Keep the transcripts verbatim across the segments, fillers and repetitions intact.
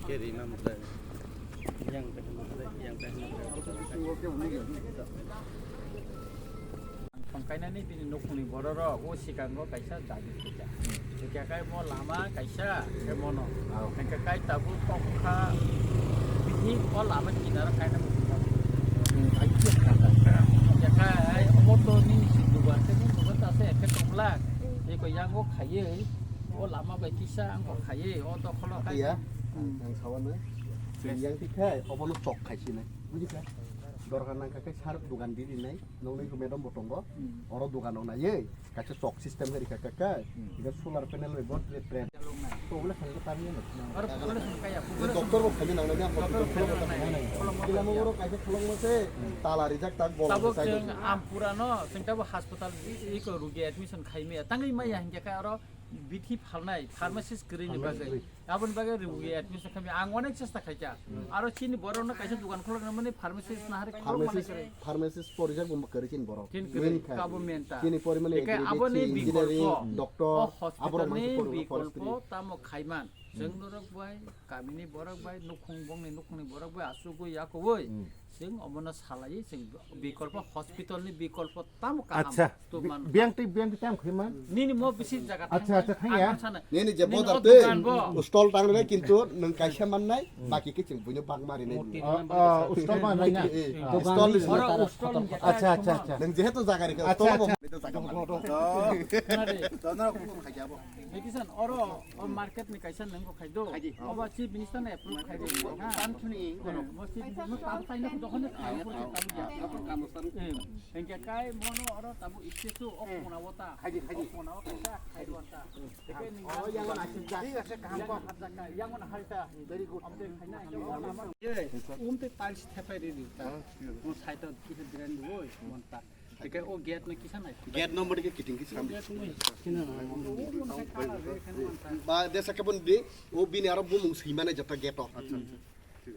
Keri ma mudai. Yang teh mudai, yang teh mudai. Ang thongkainani bini nukhungni bororok o sikango kaisa dabi khaijak. Hwnkhe kai mo lama kaisa khe mono. Hwnkhe kai tabuk tongkha bithi o lama kinaro kaina muchungkha. Hwnkhe kai omo to nini si dugar khe nini dugar ta se khe tongla. Eko yango khaiwi o lama bai kisa angkor khaiwi o dokholo kai. Iya. Ang sawan na. Yang tikhai obono chok khaisi nai. Bujikha? Dorkar nangkha khe sar dugan di rinai. Nokni madam bo tongo. Oro dogano naiwi kaisa chok system khe rikha kha khe. Ida solar panel bai bo tre tre. To bole khani ta ni no. Oro bole khani kaya. Doctor bo khani nang nai. Doctor bo khani nang nai. Kila mo oro kaisa kholong mo se tala rijak tak bol. Tabuk sai. Chwng Ampura no, chwng tabuk hospital i ko rugi admission khai maya. Tangwi maya hinkhe khe oro bithi phalnai pharmacist kwrwi ni bagwi. Aboni bagwi rwgwi admission khamya ang onek chesta khaikha. Aro chini borokno kaisa dukan kholokna mani pharmacist na hari khorokma nai kwrwi. Pharmacist porijak bo kwrwi chini borok. Kin kwrwi kabo menta. Chini pori mani agriculture, aboni engineering, bikolpo, doctor, o hospital ni bikolpo tamo khaiman. Chwng norok bai, kamini borok bai, nukhung bongni nukhungni borok bai asugwi yakugwi. Chwng omono salai, chwng bikolpo hospital ni bikolpo tamo kaham. Acha. Biyang tei biyang tei tam khaiman. Nini mo bisi jaga. Acha, acha, thang ya. Nini je bodar tei stall tang re kintu nwng kaisa mannai, baki ke chwng buino bak mari nai. Oh, stall man nai na. Stall ni. Acha, acha, acha. Nwng jehetu jaga re stall bo. Tona kutum khaja bo. Bikisan oro o market ni kaisa nangko khai do. Oba chief minister na approve khai do. Tan thuni. Mo chief minister mo tam tai na dohon khai. Hingke kai mono oro tabu issue o kona wata. Haji, haji. O kona wata kaisa khai wata. Hingke ni. Oh, yang mana sih? Yang mana halta? Very good. Amte khai na. Umte tiles thepai ri ri ta. Mo side o kisa drain do monta. Hingke o gate no kisa nai. Gate number ke kiting kisa. Ba desa ke pun di o bini aro bumung sui mana jata gate o.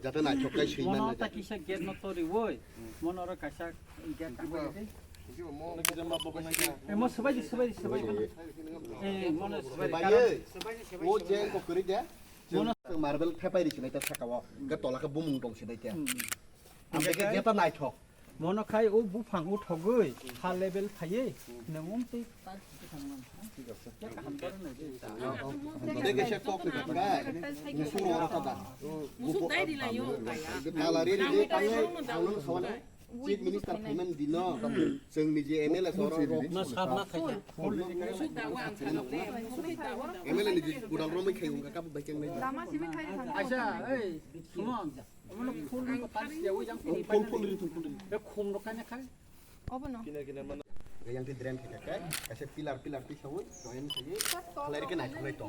Jate naithok khe sui manna. Mono ta kisa gate no tori woi. Mono oro kaisa gate tangwi de. Mo subai di, subai di, subai di. Eh, mono subai di. Bai, eh. O je ko kori de. Mono marble thepai ri sinai ta saka o. Ga tola khe bumung tong sinai ta. Ang de gate ta naithok. Mono khai o buphang o thogwi ha level phaiwi nwng umtwi tak. Chief Minister phaimani dino chwng ni je M L A soro rok. M L A ni je gudal romwi khai wngkha kabo bai keng nai. Acha, ei, Sumon. Omono phul ni ko pal siya, oi jang phul, phul, phul ri, phul, phul ri. Be khum rok kaina khai. Obono. Yang ti drain khai khai, kaisa pillar, pillar ti sawi, join khai. Khalai ri ke nai, khalai to.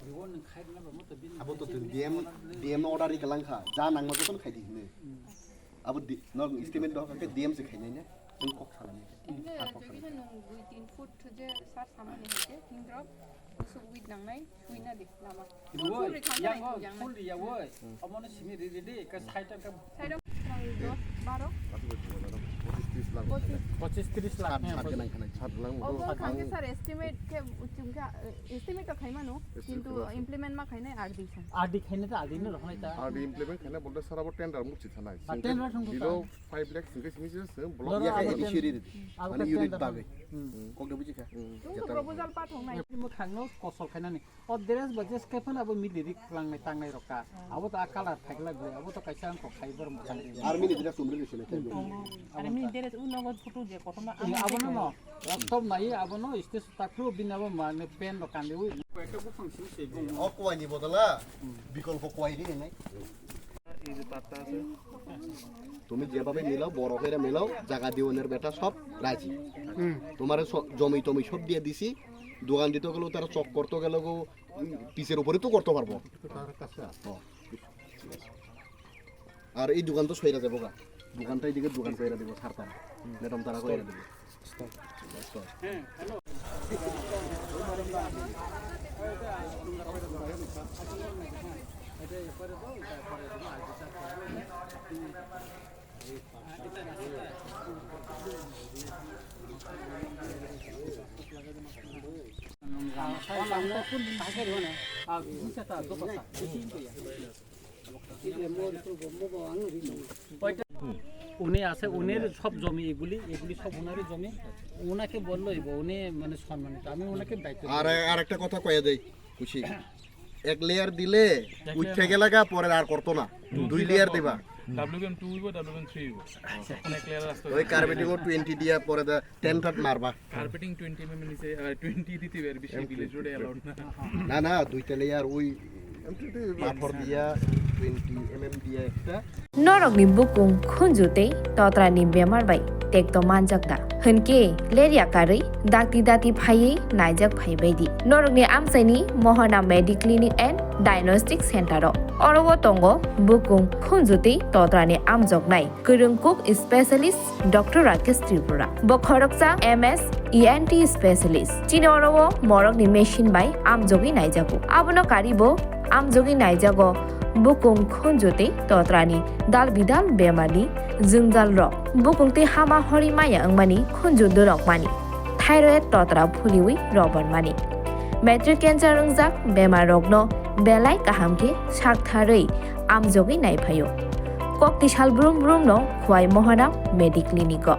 Iwo nang khai na ba mo to bin. Abo to tun D M, D M order ri kalang kha. Ja nang ma joton khai di hine. Abo di, no estimate do ka D M se khai nai ne. Tun kok sa nai. Education nung dui tin foot je sar samani hake, hindrop, usuk wit nangnai, suina di lama. Woi, yang o, full ya woi. Omono simi ri ri di, ka side ka. Side of dos, baro. Pochis tris lakh. Pochis tris lakh. Sat, sat ke nang khanai. Sat lang. Obo hangke sir estimate ke uchung ke, eh, estimate to khaimano, kintu implement ma khainai ardi khan. Ardi khainai ta ardi no rohonai ta. Ardi implement khainai bolte sara bo tender mukchi thanai. Ah, tender thang thang. Below five lakhs hingke simi se se block. Loro ya abo khe tender. Siri di. Abo mane khe unit tender bagwi. Hmm. Kok de buji kha. Hmm. Jeta proposal pa thong nai. Mo khangno kosol khainani. O dress ba jes khe phano abo mili rik lang nai tang nai rok ka. Abo to a color thai la gwi. Abo to kaisa ang kok khai bor mo thang ri. Army ni dress umri ni sene thai. Army dress u nogo photo je kotorma. Eh, abo no no. Laptop nai abo no stage ta khru bin abo ma ne pen ro kan de wi. Ko ekta buphang simi se gong. O kwai ni bodola. Bikolpo kwai ni nai. তুমি যেভাবে মিলাও, বড় করে মিলাও, জায়গা দিওনের বেটা সব রাজি। তোমারে স-, জমি টমি সব দিয়ে দিছি, দোকান দিতে গেলেও তারা চক করতে গেলেও, উম, পিসের উপরে তো করতে পারবো। হ্যাঁ। আর এই দোকান তো সইরা যাবো গা, দোকানটা এইদিকে দোকান কইরা দিব, সার তারা, ম্যাডাম তারা কইরা দিব। উনি আছে, উনির সব জমি এগুলি, এগুলি সব ওনারই জমি। ওনাকে বললো, উনি মানে সম্মানিত, আমি ওনাকে দায়িত্ব আর দিই। আর একটা কথা কয়ে দেই, খুশি, এক লেয়ার দিলে উঠে গেলাগা, পরে আর করতো না, দুই লেয়ার দিবা। ডাব্লিউবিএম টু হইব, ডাব্লিউবিএম থ্রি হইব। অনেক লেয়ার আসতে ওই কার্পেটিং ও টোয়েন্টি দিয়া পরে দা টেন টাট মারবা। কার্পেটিং টোয়েন্টি এমএম নিচে, আহ, টোয়েন্টি দিতে পারে, বেশি ভিলেজ রোডে অ্যালাউড না। না, না, দুইটা লেয়ার ওই পাথর দিয়া টোয়েন্টি এমএম দিয়া একটা। Norokni bukung khunju tei totrani bemar bai tekto manjak da? Hwnkhe lerya karwi dakti dati phaiwi naijak phai baidi. Norokni amchaini Mohana Mediclinic and Diagnostic Center o. Oro o tongo bukung khunju tei totrani amjoknai kwrwng kuk specialist Doctor Rakesh Tripura. Bo khoroksa M S E N T specialist. Chini oro o morokni machine bai amjogwi naijago. Abono karibo amjogwi naijago bukung khunju tei totrani dal bidal bemarni jwngjal rok. Bukung tei hama hori maya wngmani khunju dorok mani. Thyroid totra phuliwi robar mani. Matric cancer wngjak bemar rokno belai kaham khe sak tharwi amjogwi naiphaio. Kok tisal brum brum no Khwai Mohana Mediclinic o.